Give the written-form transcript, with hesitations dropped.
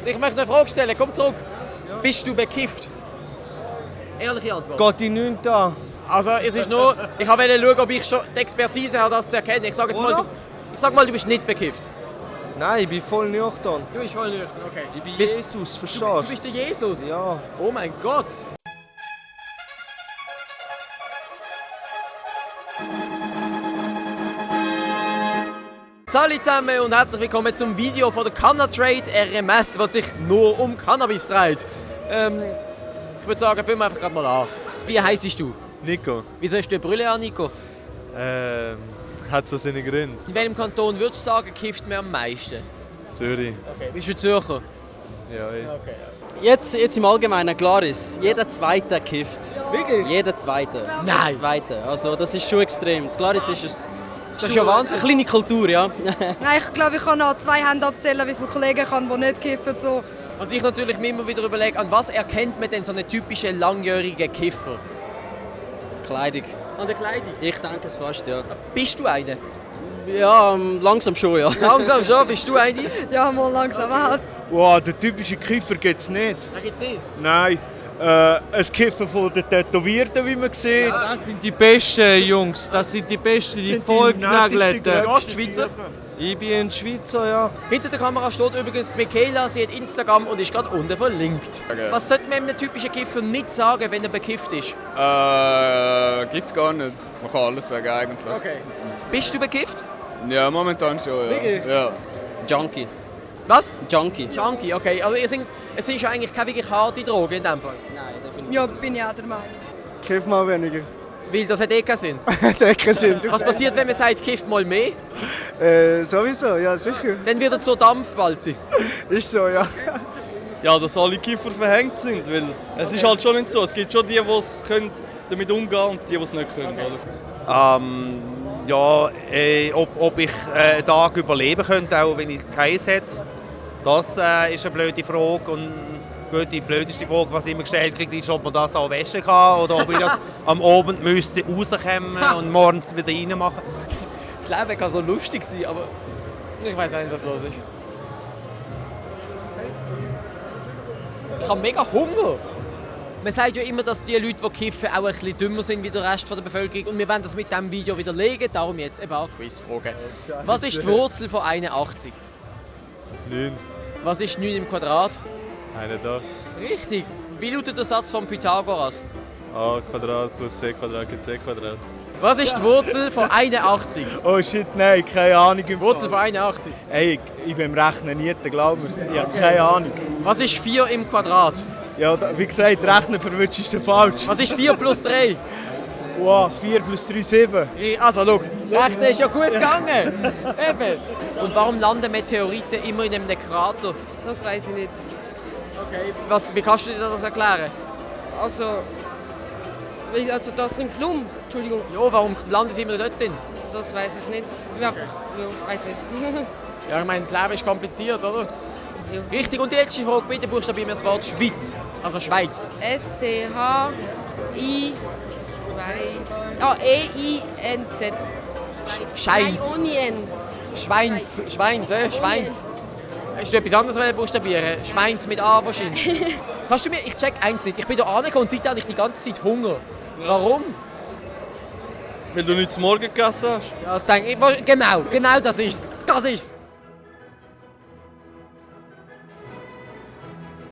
Ich möchte eine Frage stellen, komm zurück. Ja. Bist du bekifft? Ehrliche Antwort. Geht dich nichts an. Also es ist nur, ich wollte schauen, ob ich schon die Expertise habe, das zu erkennen. Ich sage jetzt mal, du bist nicht bekifft. Nein, ich bin voll nüchtern. Du bist voll nüchtern, okay. Ich bin Jesus, verstehst du? Du bist der Jesus? Ja. Oh mein Gott. Hallo zusammen und herzlich willkommen zum Video von der Cannatrade RMS, was sich nur um Cannabis dreht. Ich würde sagen, fangen wir einfach gerade mal an. Wie heisst du? Nico. Wieso hast du eine Brille an, Nico? Hat so seine Gründe. In welchem Kanton würdest du sagen, kifft man am meisten? Zürich. Okay. Bist du Zürcher? Ja, Okay. Jetzt im Allgemeinen, klar ist, jeder Zweite kifft. Wirklich? Jeder Zweite. Nein. Jeder Zweite. Also das ist schon extrem. Klar ist es... Das ist ja Wahnsinn. Eine kleine Kultur, ja. Nein, ich glaube, ich kann an 2 Händen abzählen, wie viele Kollegen ich habe, die nicht kiffen. So. Was ich natürlich mir immer wieder überlege, an was erkennt man denn so einen typischen langjährigen Kiffer? Kleidung. An der Kleidung? Ich denke es fast, ja. Bist du einer? Ja, langsam schon, ja. Langsam schon, bist du eine? Ja, mal langsam auch. Wow, den typischen Kiffer gibt es nicht. Da gibt's nicht. Nein, ein Kiffen von den Tätowierten, wie man sieht. Das sind die Besten, Jungs. Das sind die Besten, die vollgenagelten. Du bist Schweizer? Ich bin ein Schweizer, ja. Hinter der Kamera steht übrigens Michaela, sie hat Instagram und ist gerade unten verlinkt. Okay. Was sollte man einem typischen Kiffer nicht sagen, wenn er bekifft ist? Gibt's gar nicht. Man kann alles sagen eigentlich. Okay. Bist du bekifft? Ja, momentan schon, ja. Wirklich? Ja. Junkie. Was? Junkie. Junkie, okay. Also es sind ja eigentlich keine wirklich harte Drogen in dem Fall. Nein, definitiv. Ja, bin ich auch der Meinung. Kiff mal weniger. Weil das hat eh keinen Sinn. Decke sind. Was passiert, wenn man sagt, kifft mal mehr? Sowieso, ja sicher. Dann wird er zur Dampfwalze. Ist so, ja. Ja, dass alle Kiffer verhängt sind, weil es ist halt schon nicht so. Es gibt schon die, die damit umgehen können und die es nicht können, oder? Ja, ob ich einen Tag überleben könnte, auch wenn ich keins hätte, das ist eine blöde Frage. Und gut, die blödeste Frage, die immer gestellt kriegt, ist, ob man das auch waschen kann oder ob ich das am Abend müsste rauskommen und morgens wieder reinmachen. Das Leben kann so lustig sein, aber ich weiß nicht, was los ist. Ich habe mega Hunger. Man sagt ja immer, dass die Leute, die kiffen, auch ein bisschen dümmer sind wie der Rest der Bevölkerung. Und wir wollen das mit diesem Video widerlegen, darum jetzt ein paar Quizfragen. Was ist die Wurzel von 81? 9, Was ist 9 im Quadrat? 81. Richtig. Wie lautet der Satz von Pythagoras? A Quadrat plus C Quadrat gibt C Quadrat. Was ist die Wurzel von 81? Oh shit, nein, keine Ahnung. Wurzel von 81. Ey, ich bin im Rechnen nie, glaub mir. Ich habe keine Ahnung. Was ist 4 im Quadrat? Ja, wie gesagt, Rechnen verwirrst du falsch. Was ist 4 plus 3? Wow, 4 plus 3, 7. Also, schau, Rechnen ist ja gut gegangen. Eben. Und warum landen Meteoriten immer in einem Krater? Das weiß ich nicht. Okay. Wie kannst du dir das erklären? Also das ringsum, Entschuldigung, Ja, warum landen sie immer dort drin? das weiß ich nicht. Ich einfach, ja, weiß nicht. Ja, ich meine, das Leben ist kompliziert, oder? Ja. Richtig, und die letzte Frage, bitte buchstabieren wir das Wort Schweiz. Also Schweiz. S-C-H-I-E-I-N-Z. Scheins. Ohne N. Schweins. Schweins. Hast du etwas anderes buchstabieren? Schweins mit A wahrscheinlich. Kannst du mir, ich check eins nicht, ich bin hier angekommen und seitdem habe ich die ganze Zeit Hunger. Warum? Weil du nichts zum Morgen gegessen hast. Ja, das denke ich, genau das ist's. Das ist's.